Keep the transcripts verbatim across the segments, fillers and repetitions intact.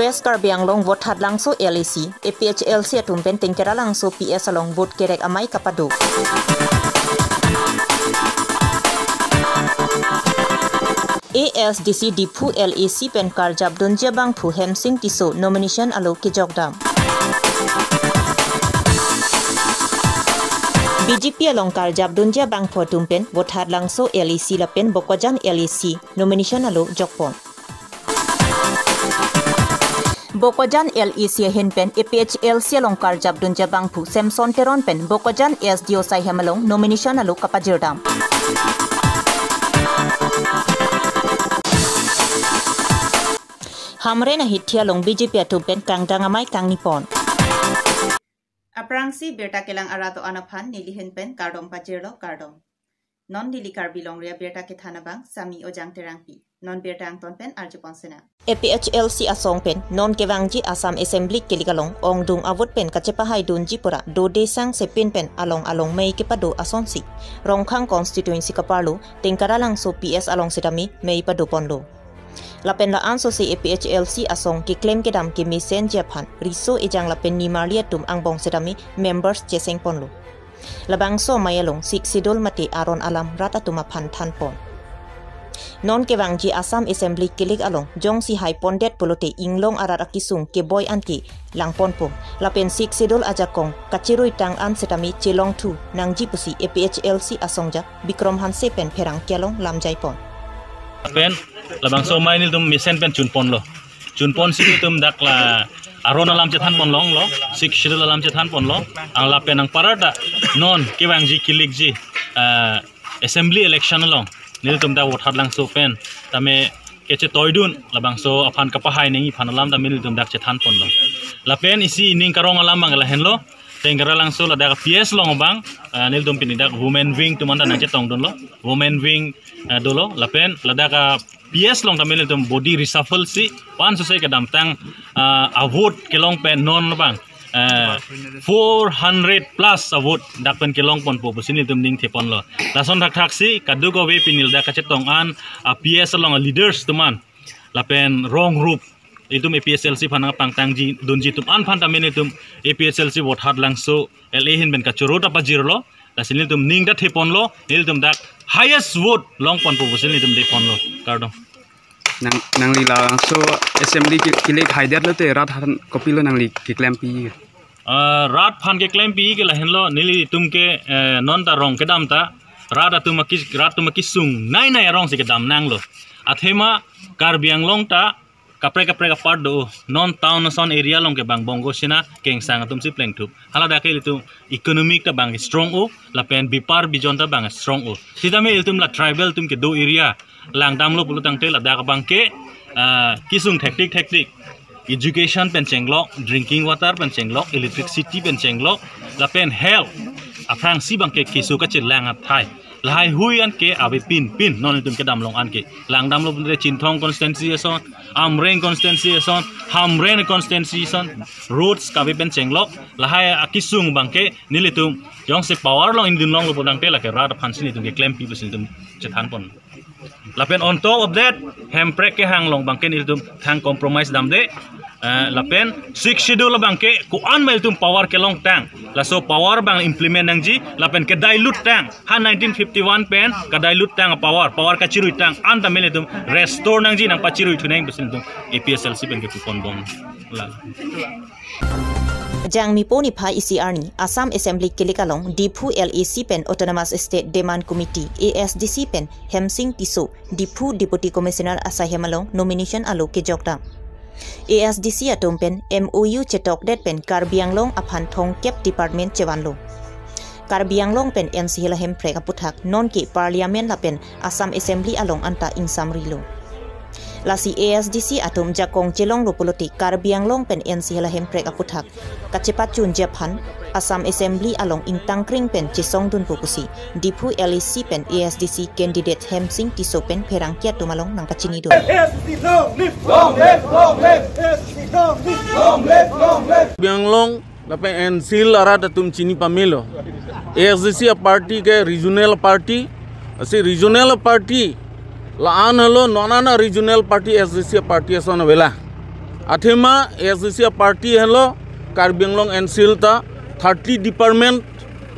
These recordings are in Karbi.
West Karbi Anglong Vothatlangso L A C, A P H L C atum pen Tengkeralangso P S along vote kerek amei kapado. A S D C Diphu L A C pen karjap dunji abangphu Hemsing Tisso nomination alo kejokdam. B J P along karjap dunji abangphu atum pen Vothatlangso L A C lapen Bokajan L A C nomination alo jokpon. Bokajan L A C ahin pen A P H L C along karjap dunji abangphu Samson Teron pen Bokajan S D O asaihem along nomination alo kapajirdam. Hamren ahithi along B J P atum pen kangdang amei kangnipon. Aphrangsi birta kelang arat do-an aphan nelihin pen kardom pajirlo, kardom. Non neli Karbi Longri abirta kethan abang Sami Ojang Terangpi. Non birta angton pen arjupon sena. A P H L C asong pen non kevangji Assam Assembly kilik along ongdung avote pen kachepahai dunji pura dode sang sepin pen along along mei kepado asonsi Rongkhang constituency kaparlo Tengkeralangso P S along setame mei padoponlo. Lapen la-an sose A P H L C asong keklem kedam kemesenji aphan riso ejang lapen nimarli atum angbong setame members chesengponlo. Labangso amei along Sixth Schedule mate aron alam rat atum aphan thanpon. Non kevangji Assam Assembly kilik along jongsi haipondet pulote inglong arat akisung keboi anke langponpo. Lapen Sixth Schedule ajakong kachiruitang an setame chelongthu nangji pusi A P H L C asongja Bikrom Hanse pen pherangke along lamjaipon. Pen labangso amei nelitum mesen pen chunponlo. Chunponsi nelitum dak la aron alam chethanponlonglo, Sixth Schedule alam chethanponlo. Ang lapen ang parada non kevangji kilikji, ah, assembly election along nelitum dak Vothatlangso pen tame kachetoidun labangso aphan kapahai nangji aphan alam tame nelitum dak chethanponlo. Lapen isi ining karong alam abang lahenlo. Tengkeralangso ladak P S along abang, ah, nelitum pini dak women wing atum anta nangchetongdunlo. Women wing, ah, dolo lapen ladak, ah, P S along tame nelitum body reshuffle si pan sose kedamtang, ah, avote kelong pen non abang, ah, four hundred plus avote dak pen kelongponpo pusi nelitum ning theponlo. Lason thakthak si kadokave pini ladak kachetong an, ah, P S along, ah, leaders atum an lapen rong group itum A P H L C aphan nangpangtangji dunji atum an aphan tame nelitum A P H L C Vothatlangso L A ahin pen kachoro ta pajirlo. Lasi nelitum ning ta theponlo, nelitum dak highest vote longponpo pusi nelitum theponlo. Kardom. Nang, nangli labangso assembly ki-, kilik haidet lote rat aphan kopilo nangli keklempi? Ah, rat aphan keklempi ke lahenlo, nelitum ke, eh, non ta rong kedam ta rat atum aki, rat atum akisung nai nai arongsi kedam nanglo. Athema Karbi Anglong ta kaprek kaprek apart do, non town ason area along ke bang Bongo Sena kengsang atumsi plengthup. Haladak ke ilitum economic ta bang strong o, lapen bepar bijon ta bang strong o. Sitame ilitum la tribal atum kedo area langdamlo pulotangte ladak abang ke, ah, kisung thektik thektik. Education pen chenglok, drinking water pen chenglok, electricity pen chenglok, lapen health aphrangsi abang ke keso kachelang athai. Lahai hui an ke avepinpin non itum kedam long an ke. Langdamlo pulotangte Chinthong constituency ason, Amreng constituency ason, Hamren constituency ason, roads kave pen chenglok, lahai akisung abang ke nelitum jongsi power along ingdun longlo pulotangte lake rat aphansi nelitum keklempi pusi nelitum chethanpon. Lapen on top of that, Hemprek kehang along abang ke nelitum thang compromise damde. Eh, lapen Sixth Schedule abang ke ko-an ma ilitum power kelongtang, laso power abang implement nangji, lapen kedilute tang, ha nineteen fifty-one pen kedilute tang power, power kachiruitang an tame ilitum restore nangji, nangpachiruithu nang pusi nelitum A P H L C pen kepuponbom. La. Jangmi po niphai isi arni Assam Assembly kilik along Diphu L A C pen Autonomous State Demand Committee, A S D C, pen Hemsing Tisso, Diphu Deputy Commissioner asaihem along nomination alo kejokdam. A S D C atum pen M O U chetokdet pen Karbi Anglong aphan thomkep department chevanlo. Karbi Anglong pen N C Hills Hemprek aputhak nonke Parliament lapen Assam Assembly along anta ingsamrilo. Lasi A S D C atum jakong chelonglo pulote Karbi Anglong pen N C Hills Hemprek aputhak kachepachunji aphan Assam Assembly along ingtangkring pen chesongdunpo pusi Diphu L A C pen A S D C candidate Hemsing Tisso pen pherangke atum along nangkachinidun. A S D C long live! Long live! Long live! A S D C long live! Long live! Long live! Karbi Anglong lapen N C Hills arat atum chini pamelo. A S D C aparty ke regional party, lasi regional party la-an helo, non an a regional party A S D C aparty ason avela. Athema A S D C party henlo Karbi Anglong N C L ta thirty department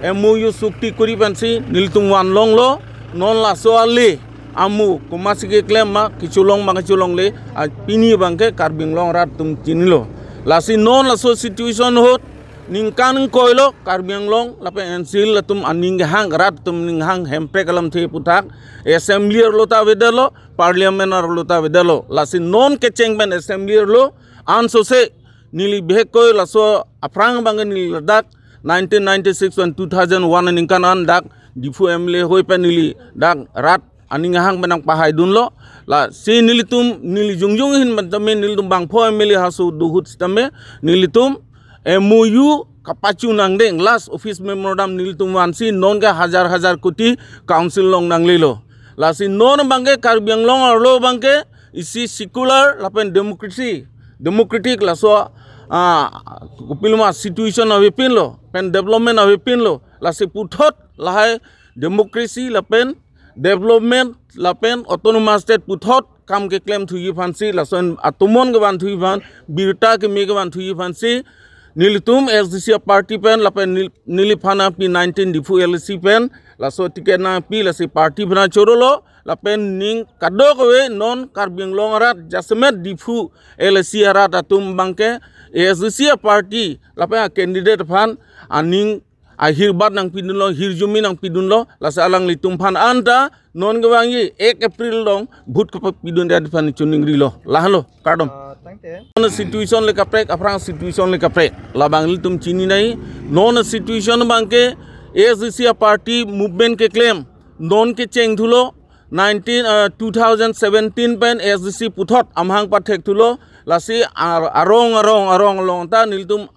M O U sukti kori pensi nelitum vanlonglo. Non laso ale amu komatsi keklem ma, kecholong ma kecholongle, a pini abangke Karbi Anglong arat atum chinilo. Lasi non laso situation ahut ningkan ingkoi lo Karbi Anglong lapen N C L atum aning kehang, rat atum ninghang Hemprek alamthe aputhak, Assembly arlo ta avedetlo, Parliament arlo ta avedetlo. Lasi non kecheng pen Assembly arlo ansose neli bihek koi laso aphrang abangke neli ladak nineteen ninety-six pen two thousand one aningkan an dak Diphu M L A hoi pen neli dak rat aning ahang pen nangpahaidunlo. Lasi nelitum, neli jongjong ahin pen tame nelitum bangpho M L A haso do ahut sitame nelitum M O U kapachu nangdeng, last office memorandum nelitum vansi nonke hajar hajar koti council along nanglelo. Lasi non abangke Karbi Anglong arlo abangke isi secular lapen democracy, democratic laso, ah, kopiloma situation avepinlo, pen development avepinlo. Lasi puthot lahai democracy lapen development lapen autonomous state puthot kam keklem thuji aphansi, lason atomon kevan thuji aphan, birta keme kevan thuji aphansi nelitum A S D C party pen lapen nel-, neliphan nangpi nineteen Diphu L A C pen laso ticket nangpi, lasi party aphan chorolo. Lapen ning kadokave non Karbi Anglong arat jasemet Diphu L A C arat atum abangke A S D C party lapen a candidate aphan aning ahirbat nangpidunlo, hirjume nangpidunlo. Lasi alanglitum aphan anta non kevangji ek April along vote kapapidunde aphan choningrilo. Lahenlo, kardom. Ah, tangte. Non situation le kaprek, aphrang situation le kaprek, labang ilitum chininai. Non situation abangke A S D C party movement keklem non kecheng thulo. Nineteen, ah, two thousand seventeen pen A S D C puthot amahang pathek thulo. Lasi ar-, arong arong arong along ta nelitum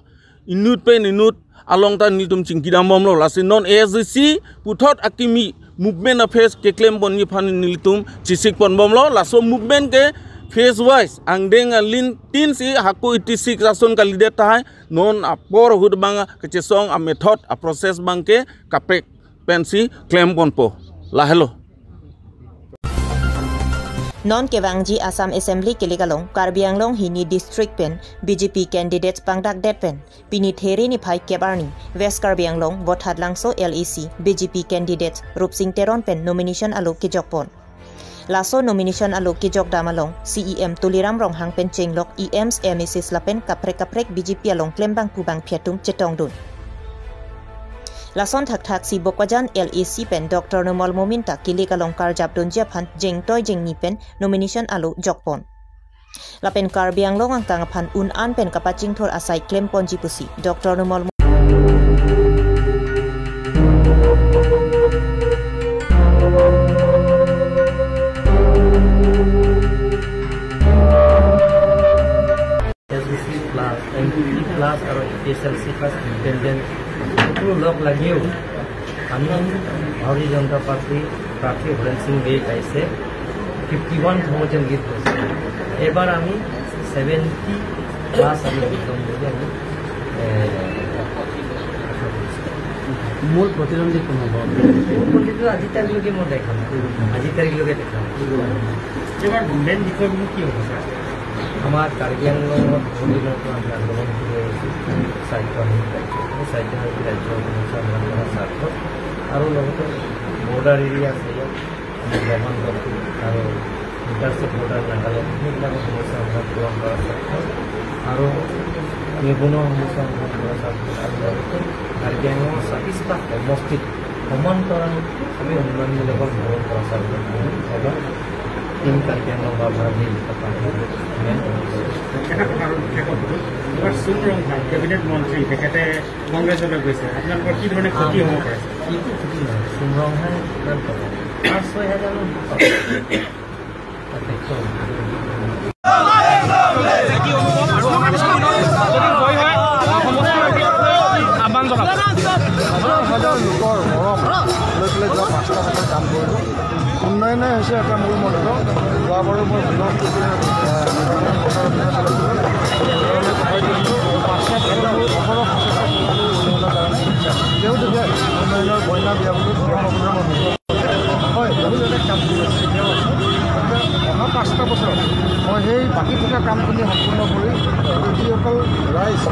inut pen inut along ta nelitum chingkidambomlo. Lasi non A S D C puthot akimi movement a phase keklemponji aphan nelitum chisikponbomlo. Laso movement ke phase wise, angdeng alintin si hako eighty-six ason kalidet tahai, non apor ahut abang kechesong a method a process abangke kaprek pensi klemponpo. Lahelo. Non kevangji Assam Assembly kelik along Karbi Anglong hini district pen B J P candidates pangdakdet pen pini There niphai kep arni West Karbi Anglong Vothatlangso L A C B J P candidate Rupsing Teron pen nomination alo kejokpon. Laso nomination alo kejokdam along C E M Tuliram Ronghang pen chenglok E Ms, M A Cs lapen kaprek kaprek B J P along klembangphu bangphi atum chetongdun. Lason thakthak si Bokajan L A C pen Doctor Numal Momin ta kelik along karjapdunji aphan jengtoi jengni pen nomination alo jokpon. Lapen Karbi Anglong angkang aphan un-an pen kapachingthur asai klemponji pusi Doctor Numal S B C plus, M P P plus আৰু A P H L C plus independent সকলো লগ লাগিও আমি ভাৰতীয় জনতা পাৰ্টি প্ৰাৰ্থী হৰেণ সিং বেই পাইছে fifty one thousand lead পাইছে। এইবাৰ আমি ছেভেণ্টি প্লাছ আমি লিড ল'ম বুলি আমি, এ, আশা কৰিছোঁ। মূল প্ৰতিদ্বন্দ্বী কোন হ'ব? মূল প্ৰতিদ্বন্দ্বী আজি তাৰিখলৈকে মই দেখা নাই। আজি তাৰিখলৈকে দেখা নাই। এইবাৰ মেইন বিষয়টো কি হ'ব, ছাৰ? আমাৰ কাৰ্বি আংলঙত বহুদিনৰ পৰা আমি আন্দোলন কৰি আহিছোঁ। চাৰিটা ৰাজ্য, চাৰিটা ৰাজ্য সমস্যা সমাধান কৰাৰ স্বাৰ্থত আৰু লগতে বৰ্ডাৰ এৰিয়া আছে ইয়াত, আমি দমন আৰু ইণ্টাৰষ্টেট বৰ্ডাৰ নাগালেণ্ড, সেইবিলাকৰ সমস্যা সমাধান পূৰণ কৰাৰ স্বাৰ্থত আৰু নিবনুৱা সমস্যা সমাধান কৰাৰ স্বাৰ্থত আৰু লগতে কাৰ্বি আংলঙৰ ছাব্বিছটা সমষ্টিত সমান্তৰাল আমি উন্নয়নমূলক আন্দোলন কৰাৰ স্বাৰ্থত আমি এবাৰ টিম কাৰ্বি আংলং বা ভাৰতীয় জনতা পাৰ্টি মেইন এটা কথা আৰু বিশেষ অনুৰোধ, এইবাৰ চুম ৰংহাং কেবিনেট মন্ত্ৰী, তেখেতে কংগ্ৰেছলৈ গৈছে, আপোনালোকৰ কি ধৰণে ক্ষতি হ'ব পাৰে? একো ক্ষতি নহয়। চুম ৰংহাং কিমান পাব? পাঁচ ছয় হাজাৰ মান পাব। আহ্বান জনাব। হাজাৰ হাজাৰ লোকৰ মৰম লৈ পেলাই যোৱা পাঁচটা বছৰ কাম কৰিলোঁ। উন্নয়নে হৈছে এটা মোৰ মন্ত্ৰ। যোৱাবাৰো মই ব্লক, এ, নিৰ্মাণৰ কথা পাতিছিলোঁ। পাঁচটা বছৰ মোৰ কঠোৰ প্ৰচেষ্টা কৰিছিলোঁ উন্নয়নৰ কাৰণে। তেওঁ যেতিয়া উন্নয়নৰ বইনা দিয়া বুলি ব্লক অফিচৰ মই হয়, বহুত এটা কাম কৰি আছে। অহা পাঁচটা বছৰ মই সেই বাকী থকা কামখিনি সম্পূৰ্ণ কৰি যিসকল ৰাইজ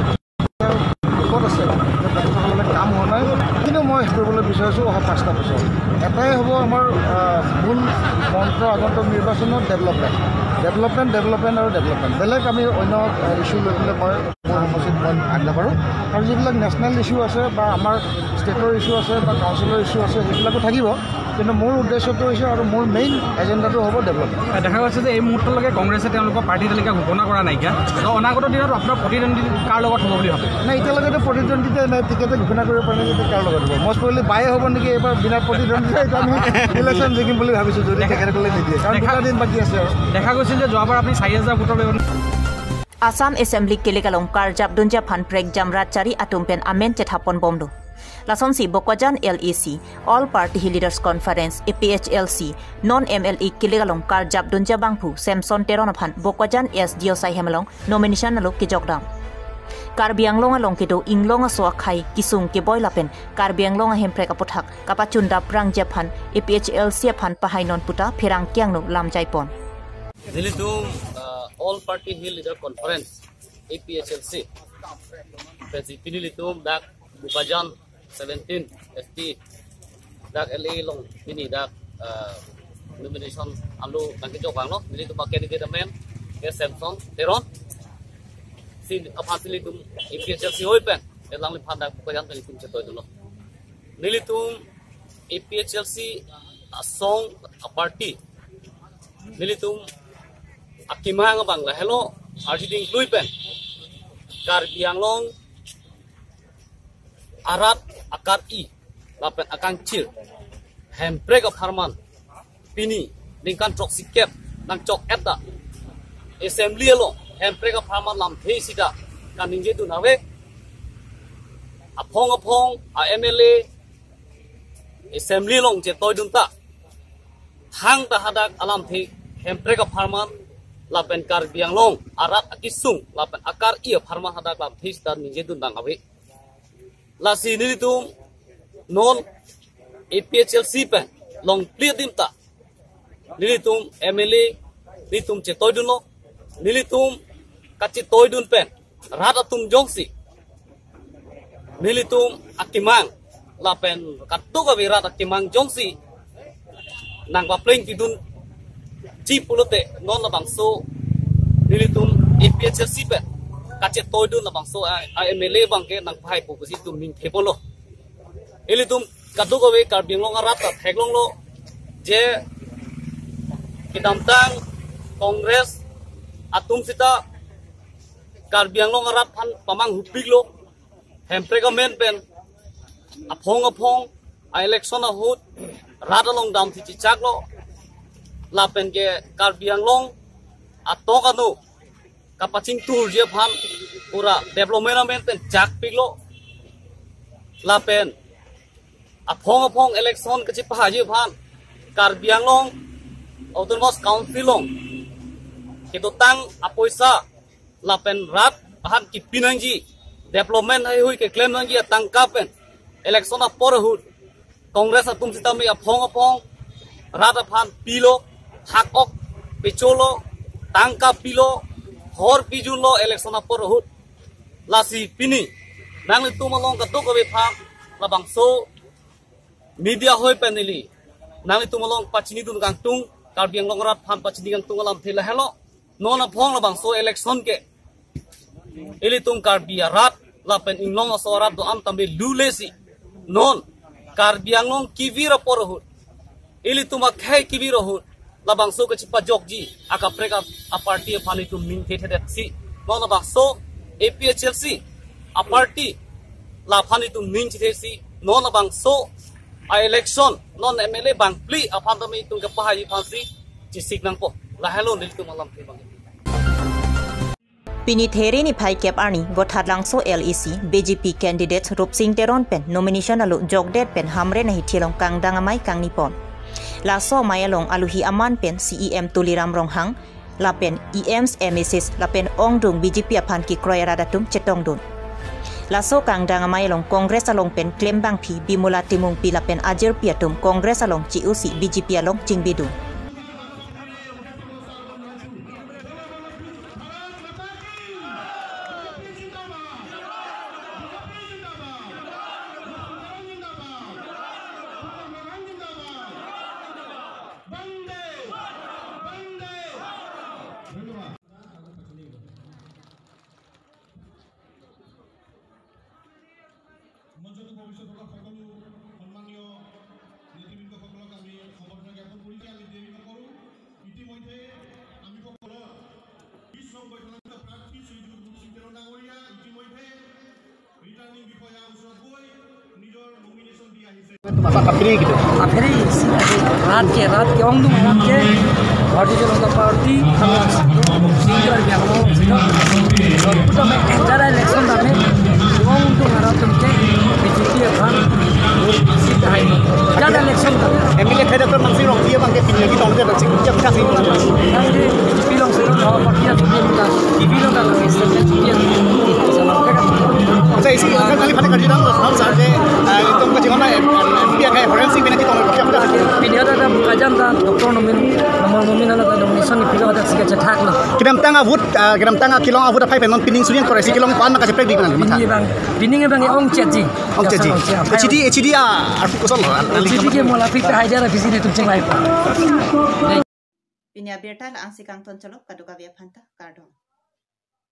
দুখত আছে, যে তেখেতসকলে কাম হোৱা নাই, কিন্তু মই কৰিবলৈ বিচাৰিছোঁ অহা পাঁচটা বছৰ এটাই হ'ব আমাৰ, আহ, মূল মন্ত্ৰ আগন্তুক নিৰ্বাচনত ডেভেলপমেণ্ট, ডেভেলপমেণ্ট, ডেভেলপমেণ্ট আৰু ডেভেলপমেণ্ট। বেলেগ আমি অন্য, আহ, ইছ্যু লৈ পেলাই মই মোৰ সমষ্টিত মই আগবাঢ়ো। আৰু যিবিলাক নেশ্যনেল ইছ্যু আছে বা আমাৰ ষ্টেটৰ ইছ্যু আছে বা কাউন্সিলৰ ইছ্যু আছে, সেইবিলাকো থাকিব। কিন্তু মোৰ উদ্দেশ্যটো হৈছে আৰু মোৰ মেইন এজেণ্ডাটো হ'ব ডেভেলপমেণ্ট। দেখা গৈছে যে এই মুহূৰ্তলৈকে কংগ্ৰেছে তেওঁলোকৰ প্ৰাৰ্থী তালিকা ঘোষণা কৰা নাইকিয়া। তো অনাগত দিনত আপোনাৰ প্ৰতিদ্বন্দ্বী কাৰ লগত হ'ব বুলি ভাবে? নাই, এতিয়ালৈকেতো প্ৰতিদ্বন্দ্বিতাই নাই, টিকেটে ঘোষণা কৰিব পৰা নাই, এতিয়া কাৰ লগত হ'ব? মষ্ট প্ৰবেবলি বায়ে হ'ব নেকি এইবাৰ বিনা প্ৰতিদ্বন্দ্বিতাই, এতিয়া আমি ইলেকশ্যন জিকিম বুলি ভাবিছোঁ, যদি দেখা- তেখেতসকলে নিদিয়ে, কাৰণ দেখা- দুটা দিন বাকী আছে আৰু। দেখা গৈছিল যে যোৱাবাৰ আপুনি চাৰি হাজাৰ ভোটৰ ব্যৱধান Assam Assembly kelek along karjap dunji aphan prekjam rat chari atum pen amen chethapon bomlo. Lasonsi Bokajan L A C, All Party Hill Leaders Conference, A P H L C, non M L A kelek along karjap dunji abangphu Samson Teron aphan Bokajan S D O sai hem along nomination alo kejokdam. Karbi Anglong along kedo inglong aso akhei kesung keboi lapen Karbi Anglong ahemprek aputhak kapachundaprangji aphan A P H L C aphan pahainon puta pherangke angno lamjaipon. Nelitum, uh, All Party Hill Leader Conference, A P H L C. Pensi pini nelitum dak Bokajan seventeen S T dak L A along pini dak, uh, nomination alo nangkejok vanglo. Nelitum a candidate amen ke Samson Teron. Si aphan si nelitum A P H L C ahoi pen, elangliphan dak Bokajan pen nelitum chetoidunlo. Nelitum A P H L C asong a party. Nelitum akemang abang lahelo, arjuding lui pen Karbi Anglong arat akar-i lapen akangchir hemprek apharman pini ningkan throksi-kep nangchok-et ta assembly along hemprek apharman lamthe sita kaningjedun ave. Aphong aphong a M L A assembly along chetoidun ta thangta hadak alamthe hemprek apharman lapen Karbi Anglong arat akesung lapen akar-i apharman hadak lamthe sita ningjedun tang ave. Lasi nelitum non A P H L C pen longpli adim ta nelitum M L A nelitum chetoidunlo, nelitum kachetoidun pen rat atum jongsi nelitum akemang lapen kadokave rat akemang jongsi nangpaplengpidunji pulote non labangso nelitum A P H L C pen kachetoidun labangso a, a M L A abangke nangpahaipo pusi itum ningthepolo. Ilitum kadokave Karbi Anglong arat ta theklonglo je kedamtang Congress atum sita Karbi Anglong arat aphan pamanghupiklo, hemprek amen pen aphong aphong a election ahut rat along damsi chechaklo, lapen ke Karbi Anglong atok ano kapachingthurji aphan pura development amen pen chakpiklo, lapen aphong aphong election kachepahaji aphan Karbi Anglong Autonomous Council along kedotang apoisa lapen rat aphan kipinangji, development heihui keklem nangji atangka pen election apor ahut Congress atum sitame aphong aphong rat aphan pilo, hak ok pecholo, tangka pilo, hor pijunlo election apor ahut. Lasi pini nanglitum along kadokave aphan labangso media ahoi pen neli nanglitum along pachinidun kangtung, Karbi Anglong arat aphan pachini kangtung alamthe lahelo. Non aphong labangso election ke ilitum Karbi arat lapen inglong aso arat do-an tame lule si non Karbi Anglong kevir apor ahut, ilitum akhei kevir ahut labangso kachepajokji akaprek a, a party aphan itum ningthethedet si non labangso A P H L C a party laphan itum ningchethe si non labangso a election non M L A bangphli aphan tame itum kepahaiji aphan si chesik nangpo. Lahelo nelitum alamthe abang. Pini There niphai kep arni Gothatlangso L A C B J P candidate Rupsing Teron pen nomination alo jokdet pen Hamren ahithi along kangdang amei kangnipon. Laso amei along aluhi aman pen C E M Tuliram Ronghang lapen E Ms, M A Cs lapen ongdung B J P aphan kekroi arat atum chetongdun. Laso kangdang amei along Congress along pen klembangpi Bimala Timungpi lapen ajirpi atum Congress along che-osi B J P along chingbidun. Apa kapri gitu. Aperi isi rat ke, rat ke, ongdung rat ke, Bharatiya Janata Party, kami singkar biang lo sino. Puta me entire election dame ongdung rat atum ke B J P aphan vote isi tahai. Entire election dame. M L A khai Doctor Mansing Rongpi abang ke pini lagi tong ke sik jam kasi. Nanti pilong sino bahwa party atum ke kita T V lo kan, S T P T V. Accha, isi kan kali pada kerja dalam, dalam saja, eh, itu ke gimana ya, M P kayak Horen Sing Bey nangchetong lo, siap dah. Pini ada ada kajan ta, Doctor Nomin, Nomol Momin ada ta, donation ni pilo ada sika cetak lo. Kedamtang a-vote, eh, kedamtang akelong a-vote aphai pen non pining surian kore si kelong pan maka ceprek di mana, maka. Pini bang, pini bang ya ongchet ji. Ongchet ji. Ongchet. H D, H D a, arfu kosong lo, al-, al-, H D ke mola fit hai dia la visi ni tum chenglai. Pini abirta la-ansi kangton cholo, kadokave aphanta kardom.